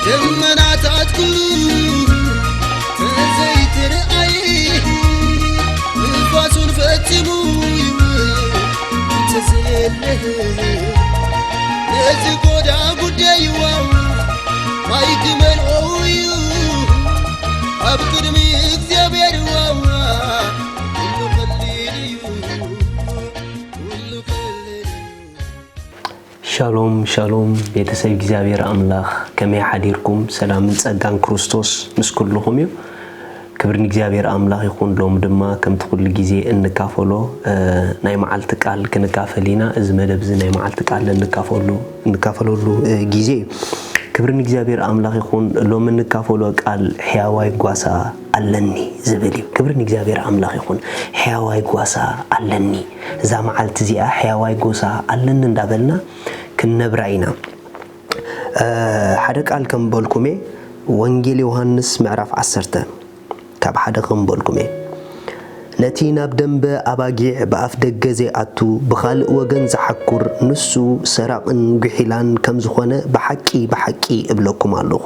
ደመናታት ኩሉ ተዘይትርኣይ፣ ንፋሱን ፈጺሙ ይውል እንተዘየለ፣ ነዚ ጎዳ ጉዳይዋ ማይ ክመልኦ እዩ ኣብ ቅድሚ እግዚኣብሔር ዋዋ። ኩሉ ቀሊል እዩ፣ ኩሉ ቀሊል እዩ። ሻሎም ሻሎም ቤተሰብ እግዚኣብሔር ኣምላኽ፣ ከመይ ሓዲርኩም? ሰላምን ጸጋን ክርስቶስ ምስ ኩልኹም እዩ። ክብሪ ንእግዚኣብሔር ኣምላኽ ይኹን። ሎም ድማ ከምቲ ኩሉ ግዜ እንካፈሎ፣ እ፣ ናይ መዓልቲ ቃል ክንካፈል ኢና። እዚ መደብ እዚ ናይ መዓልቲ ቃል እንካፈሉ-፣ እንካፈለሉ፣ እ፣ ግዜ እዩ። ክብሪ ንእግዚኣብሔር ኣምላኽ ይኹን። ሎም እንካፈሎ ቃል ሕያዋይ ጓሳ ኣለኒ ዝብል እዩ። ክብሪ ንእግዚኣብሔር ኣምላኽ ይኹን። ሕያዋይ ጓሳ ኣለኒ። እዛ መዓልቲ እዚኣ ሕያዋይ ጓሳ ኣለኒ እንዳበልና ክንነብራ ኢና። እ፣ ሓደ ቃል ከም በልኩሜ፣ ወንጌል ዮሃንስ ምዕራፍ ዓሰርተ ካብ ሓደ ከም በልኩሜ፣ ነቲ ናብ ደንበ ኣባጊዕ ብኣፍ ደገ ዘይኣቱ ብኻልእ ወገን ዝሓኩር ንሱ ሰራቕን ጉሒላን ከም ዝኾነ ብሓቂ ብሓቂ እብለኩም ኣለኹ።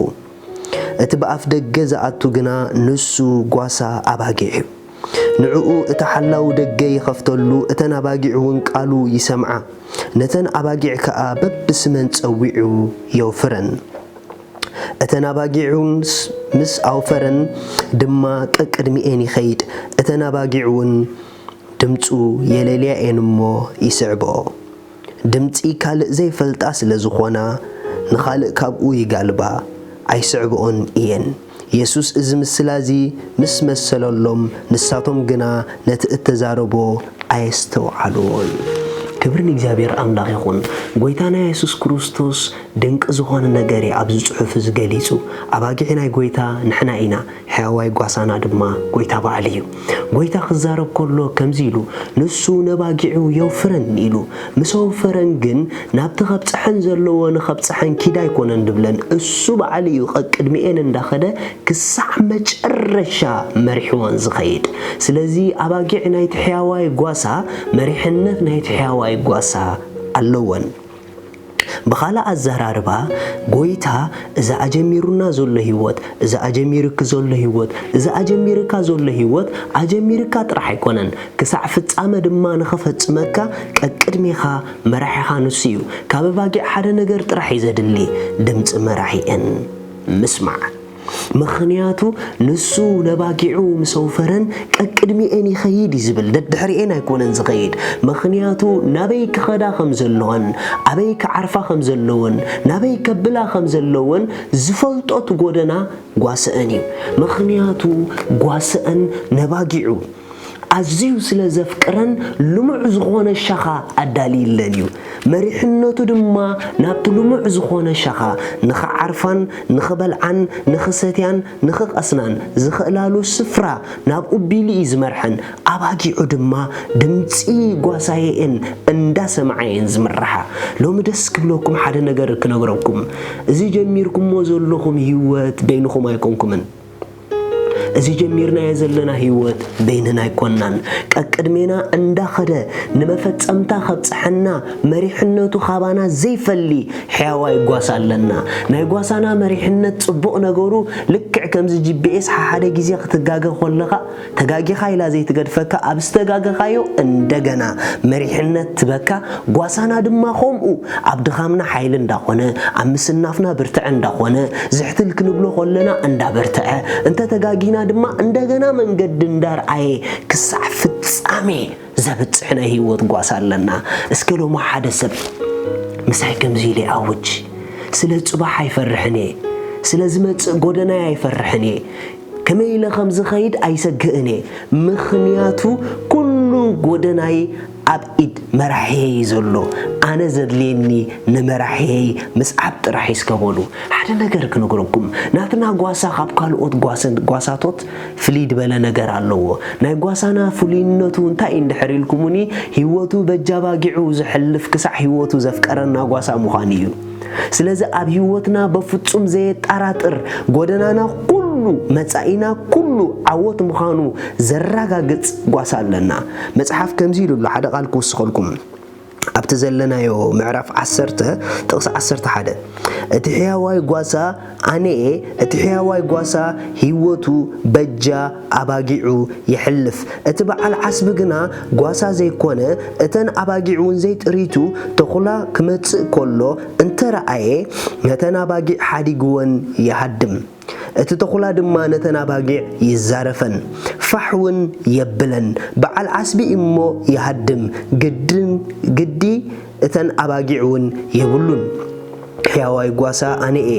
እቲ ብኣፍ ደገ ዝኣቱ ግና ንሱ ጓሳ ኣባጊዕ እዩ። ንዕኡ እቲ ሓላው ደገ ይኸፍተሉ፣ እተን ኣባጊዕ እውን ቃሉ ይሰምዓ። ነተን ኣባጊዕ ከኣ በብስመን ጸዊዑ የውፍረን። እተን ኣባጊዕ እውን ስ-፣ ምስ ኣውፈረን ድማ ቀቅድሚኤን ይኸይድ። እተን ኣባጊዕ እውን ድምጹ የለልያ እየን እሞ ይስዕብኦ። ድምጺ ካልእ ዘይፈልጣ ስለ ዝኾና፣ ንኻልእ ካብኡ ይጋልባ፣ ኣይስዕብኦን እየን። የሱስ እዚ ምስላ እዚ ምስ መሰለሎም፣ ንሳቶም ግና ነቲ እተዛረቦ ኣየስተውዓልዎን። ክብሪ ንእግዚኣብሔር ኣምላኽ ይኹን። ጐይታና የሱስ ክርስቶስ ድንቂ ዝኾነ ነገር እዩ ኣብዚ ጽሑፍ እዚ ገሊጹ። ኣባጊዕ ናይ ጐይታ ንሕና ኢና። ሕያዋይ ጓሳና ድማ ጐይታ ባዕሉ እዩ። ጐይታ ክዛረብ ከሎ ከምዚ ኢሉ፣ "ንሱ ነባጊዑ የውፍረን" ኢሉ። ምስ ኣውፈረን ግን ናብቲ ከብጽሐን ዘለዎ ንኸብጽሐን ኪድ ኣይኮነን ድብለን። እሱ ባዕሉ እዩ ቀቅድሚኤን እንዳኸደ ክሳዕ መጨረሻ መሪሕወን ዝኸይድ። ስለዚ ኣባጊዕ ናይቲ ሕያዋይ ጓሳ፣ መሪሕነት ናይቲ ሕያዋይ ጓሳ ኣለወን። ብኻልእ ኣዘራርባ፣ ጐይታ እዚ ኣጀሚሩና ዘሎ ህይወት፣ እዚ ኣጀሚሩኪ ዘሎ ህይወት፣ እዚ ኣጀሚሩካ ዘሎ ህይወት ኣጀሚሩካ ጥራሕ ኣይኮነን፣ ክሳዕ ፍጻመ ድማ ንኸፈጽመካ ቀቅድሜኻ መራሒኻ ንሱ እዩ። ካብ ኣባጊዕ ሓደ ነገር ጥራሕ እዩ ዘድሊ፣ ድምጺ መራሒኤን ምስማዕ። ምኽንያቱ ንሱ ነባጊዑ ምስ ኣውፈረን ቀቅድሚኤን ይኸይድ እዩ ዝብል፣ ደድሕሪኤን ኣይኮነን ዝኸይድ። ምኽንያቱ ናበይ ክኸዳ ከም ዘለወን፣ ኣበይ ክዓርፋ ከም ዘለወን፣ ናበይ ከብላ ከም ዘለወን ዝፈልጦ እቲ ጎደና ጓስአን እዩ። ምኽንያቱ ጓስአን ነባጊዑ ኣዝዩ ስለ ዘፍቅረን ልሙዕ ዝኾነ ሻኻ ኣዳልይለን እዩ። መሪሕነቱ ድማ ናብቲ ልሙዕ ዝኾነ ሻኻ ንኽዓርፋን ንኽበልዓን ንኽሰትያን ንኽቐስናን ዝኽእላሉ ስፍራ ናብኡ ቢሉ እዩ ዝመርሐን። ኣባጊዑ ድማ ድምጺ ጓሳየኤን እንዳሰምዓ እየን ዝምርሓ። ሎሚ ደስ ክብለኩም ሓደ ነገር ክነግረኩም። እዚ ጀሚርኩሞ ዘለኹም ህይወት በይንኹም ኣይኮንኩምን። እዚ ጀሚርናዮ ዘለና ህይወት በይንና ኣይኮንናን። ቀቅድሜና እንዳኸደ ንመፈጸምታ ከብጽሐና መሪሕነቱ ካባና ዘይፈሊ ሕያዋይ ጓሳ ኣለና። ናይ ጓሳና መሪሕነት ጽቡቕ ነገሩ ልክዕ ከምዚ ጂ ቢ ኤስ ሓሓደ ግዜ ክትጋገ ከለኻ ተጋጊኻ ኢላ ዘይትገድፈካ፣ ኣብ ዝተጋገኻዮ እንደገና መሪሕነት ትበካ። ጓሳና ድማ ከምኡ ኣብ ድኻምና ሓይሊ እንዳኾነ፣ ኣብ ምስናፍና ብርትዐ እንዳኾነ፣ ዝሕትል ክንብሎ ከለና እንዳበርትዐ፣ እንተ ተጋጊና ድማ እንደገና መንገዲ እንዳርኣየ ክሳዕ ፍጻሜ ዘብጽሕ ናይ ህይወት ጓሳ ኣለና። እስከ ሎሚ ሓደ ሰብ ምሳይ ከምዚ ኢለ ኣውጅ፣ "ስለ ጽባሕ ኣይፈርሕን እየ፣ ስለ ዝመጽእ ጎደናይ ኣይፈርሕን እየ፣ ከመይ ኢለ ከም ዝኸይድ ኣይሰግእን እየ፣ ምኽንያቱ ኩሉ ጎደናይ ኣብ ኢድ መራሕየይ ዘሎ፣ ኣነ ዘድልየኒ ንመራሕየይ ምስዓብ ጥራሕ እዩ እስከ በሉ። ሓደ ነገር ክነግረኩም፣ ናትና ጓሳ ካብ ካልኦት ጓሰን-፣ ጓሳቶት ፍልይ ዝበለ ነገር ኣለዎ። ናይ ጓሳና ፍሉይነቱ እንታይ እዩ እንድሕር ኢልኩምኒ፣ ህይወቱ በጃ ባጊዑ ዘሕልፍ ክሳዕ ህይወቱ ዘፍቀረና ጓሳ ምዃኑ እዩ። ስለዚ ኣብ ህይወትና በፍጹም ዘየጠራጥር፣ ጎደናና ኩሉ፣ መጻኢና ኩሉ ዓወት ምዃኑ ዘረጋግጽ ጓሳ ኣለና። መጽሓፍ ከምዚ ኢሉ ኣሎ፣ ሓደ ቃል ክውስኸልኩም። ኣብቲ ዘለናዮ ምዕራፍ ዓሰርተ ጥቕሲ ዓሰርተ ሓደ፣ "እቲ ሕያዋይ ጓሳ ኣነ'የ፣ እቲ ሕያዋይ ጓሳ ህይወቱ በጃ ኣባጊዑ የሕልፍ። እቲ በዓል ዓስቢ ግና ጓሳ ዘይኮነ፣ እተን ኣባጊዕ እውን ዘይጥሪቱ፣ ተኹላ ክመጽእ ከሎ እንተ ረኣየ፣ ነተን ኣባጊዕ ሓዲግወን ይሃድም። እቲ ተኹላ ድማ ነተን ኣባጊዕ ይዛረፈን፣ ፋሕ እውን የብለን። በዓል ዓስቢ እሞ ይሃድም፣ ግድን፣ ግዲ እተን ኣባጊዕ እውን የብሉን። ሕያዋይ ጓሳ ኣነ'የ፣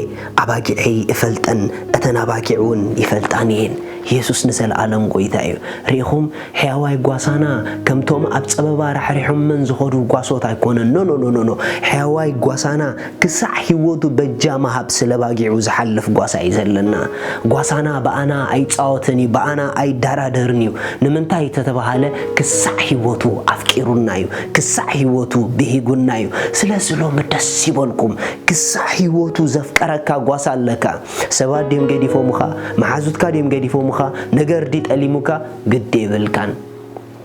ኣባጊዐይ እፈልጠን፣ እተን ኣባጊዕ እውን ይፈልጣኒ እየን።" የሱስ ንዘለኣለም ጐይታ እዩ። ርኢኹም፣ ሕያዋይ ጓሳና ከምቶም ኣብ ጸበባ ራሕሪሖመን ዝኸዱ ጓሶት ኣይኮነን። ኖ፣ ኖ፣ ኖ፣ ኖ፣ ኖ። ሕያዋይ ጓሳና ክሳዕ ህይወቱ በጃ ምሃብ ስለ ባጊዑ ዝሓልፍ ጓሳ እዩ ዘለና። ጓሳና ብኣና ኣይጻወትን እዩ፣ ብኣና ኣይደራደርን እዩ። ንምንታይ ተተባሃለ፣ ክሳዕ ህይወቱ ኣፍቂሩና እዩ፣ ክሳዕ ህይወቱ ብሂጉና እዩ። ስለዚ ሎሚ ደስ ይበልኩም፣ ክሳዕ ህይወቱ ዘፍቀረካ ጓሳ ኣለካ። ሰባት ድዮም ገዲፎምኻ? መሓዙትካ ድዮም ገዲፎምኻ? ነገር ድዩ ጠሊሙካ? ግዲ የብልካን።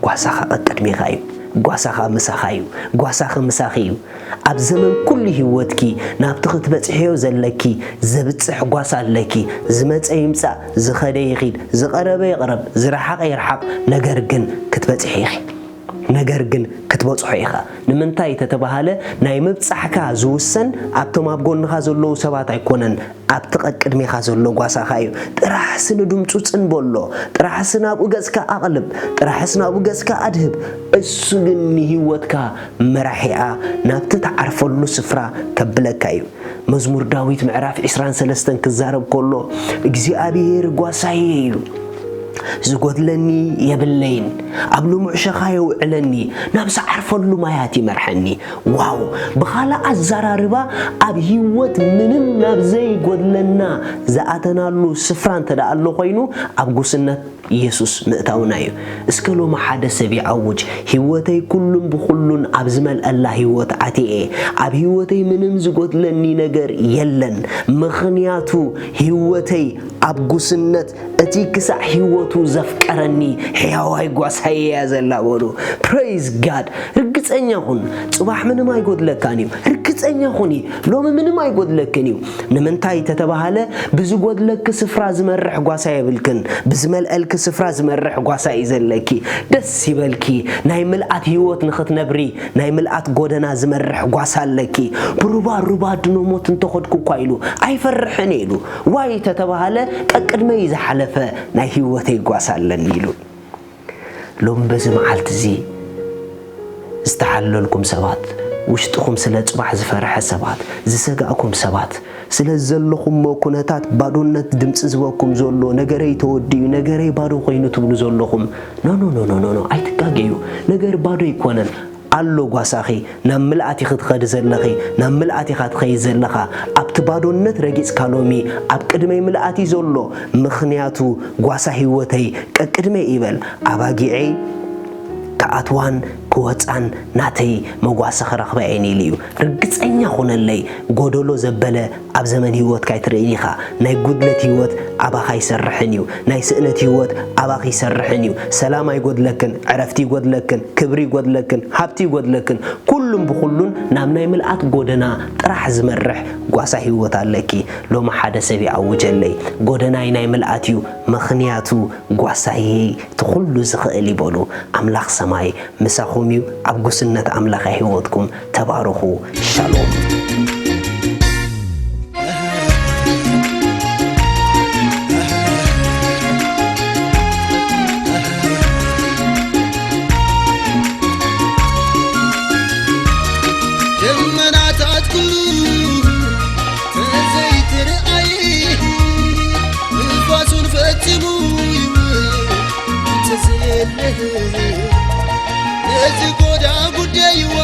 ጓሳኻ ቀቅድሜኻ እዩ። ጓሳኻ ምሳኻ እዩ። ጓሳኺ ምሳኺ እዩ። ኣብ ዘመን ኩሉ ህይወትኪ ናብቲ ክትበጽሕዮ ዘለኪ ዘብጽሕ ጓሳ ኣለኪ። ዝመጸ ይምጻእ፣ ዝኸደ ይኺድ፣ ዝቐረበ ይቕረብ፣ ዝረሓቐ ይርሓቕ፣ ነገር ግን ክትበጽሒ ኢኺ። ነገር ግን ክትበጽሖ ኢኻ። ንምንታይ ተተባሃለ፣ ናይ ምብጻሕካ ዝውሰን ኣብቶም ኣብ ጎንኻ ዘለዉ ሰባት ኣይኮነን፣ ኣብቲ ቀቅድሜኻ ዘሎ ጓሳኻ እዩ። ጥራሕሲ ንድምጹ ጽን በሎ፣ ጥራሕሲ ናብኡ ገጽካ ኣቕልብ፣ ጥራሕሲ ናብኡ ገጽካ ኣድህብ። እሱ ግን ንህይወትካ መራሒኣ ናብቲ ትዓርፈሉ ስፍራ ከብለካ እዩ። መዝሙር ዳዊት ምዕራፍ ዕስራን ሰለስተን ክዛረብ ከሎ፣ "እግዚኣብሔር ጓሳዬ እዩ፣ ዝጎድለኒ የብለይን፣ ኣብ ልሙዕ ሸኻ የውዕለኒ፣ ናብ ዝዓርፈሉ ማያት ይመርሐኒ።" ዋው! ብኻልእ ኣዘራርባ፣ ኣብ ህይወት ምንም ናብ ዘይጎድለና ዝኣተናሉ ስፍራ እንተ ደኣ ኣሎ ኮይኑ፣ ኣብ ጉስነት የሱስ ምእታውና እዩ። እስከ ሎሚ ሓደ ሰብ ይኣውጅ፣ "ህይወተይ ኩሉን ብኹሉን ኣብ ዝመልአላ ህይወት ኣትየ፣ ኣብ ህይወተይ ምንም ዝጎድለኒ ነገር የለን፣ ምኽንያቱ ህይወተይ ኣብ ጉስነት እቲ ክሳዕ ህይወቱ ዘፍቀረኒ ሕያዋይ ጓሳይ እያ ዘላ" በሉ። Praise God። ርግጸኛ ኩን፣ ጽባሕ ምንም ኣይጎድለካን እዩ። ርግጸኛ ኩኒ፣ ሎሚ ምንም ኣይጎድለክን እዩ። ንምንታይ ተተባሃለ፣ ብዝጎድለኪ ስፍራ ዝመርሕ ጓሳ የብልክን። ብዝመልአልኪ ስፍራ ዝመርሕ ጓሳ እዩ ዘለኪ። ደስ ይበልኪ። ናይ ምልኣት ህይወት ንኽትነብሪ፣ ናይ ምልኣት ጎደና ዝመርሕ ጓሳ ኣለኪ። ብሩባ ሩባ ድኖ ሞት እንተኸድኩ እኳ ኢሉ ኣይፈርሕን ኢሉ። ዋይ ተተባሃለ፣ ቀቅድመይ ዝሓለፈ ናይ ህይወተይ ጓሳ ኣለኒ ኢሉ። ሎም በዚ መዓልቲ እዚ ዝተሓለልኩም ሰባት፣ ውሽጥኹም ስለ ጽባሕ ዝፈርሐ ሰባት፣ ዝሰጋእኩም ሰባት፣ ስለ ዘለኹሞ ኩነታት ባዶነት ድምጺ ዝበኩም ዘሎ፣ "ነገረይ ተወዲኡ፣ ነገረይ ባዶ ኮይኑ" ትብሉ ዘለኹም፣ ኖ፣ ኖ፣ ኖ፣ ኖ፣ ኖ፣ ኖ፣ ኣይትጋገዩ። ነገር ባዶ ኣይኮነን። ኣሎ ጓሳኺ፣ ናብ ምልኣት ኢኺ ትኸዲ ዘለኺ፣ ናብ ምልኣት ኢኻ ትኸይድ ዘለኻ። ኣብቲ ባዶነት ረጊጽካ ሎሚ ኣብ ቅድመይ ምልኣት እዩ ዘሎ። ምኽንያቱ ጓሳ ህይወተይ ቀቅድመይ ይበል። ኣባጊዐይ ክኣትዋን ክወጻን ናተይ መጓሰ ክረኽባ እየን ኢሉ እዩ። ርግጸኛ ኩነለይ፣ ጎደሎ ዘበለ ኣብ ዘመን ህይወትካ ኣይትርእን ኢኻ። ናይ ጉድለት ህይወት ኣባኻ ኣይሰርሕን እዩ። ናይ ስእነት ህይወት ኣባኺ ኣይሰርሕን እዩ። ሰላም ኣይጎድለክን፣ ዕረፍቲ ይጎድለክን፣ ክብሪ ይጎድለክን፣ ሃብቲ ይጎድለክን። ኩሉን ብኹሉን ናብ ናይ ምልኣት ጎደና ጥራሕ ዝመርሕ ጓሳ ህይወት ኣለኪ። ሎሚ ሓደ ሰብ ይኣውጀለይ፣ ጎደናይ ናይ ምልኣት እዩ፣ ምኽንያቱ ጓሳየይ እቲ ኩሉ ዝኽእል እዩ በሉ። ኣምላኽ ሰማይ ምሳኹም እዩ። ኣብ ጉስነት ኣምላኽ ህይወትኩም ተባረኹ። ሻሎም። ደመናታት ኩሉ ተዘይትርኣይ፣ ንፋሱን ፈጺሙ ይውል እንተዘየለ፣ እዚ ጎዳ ጉደይዋ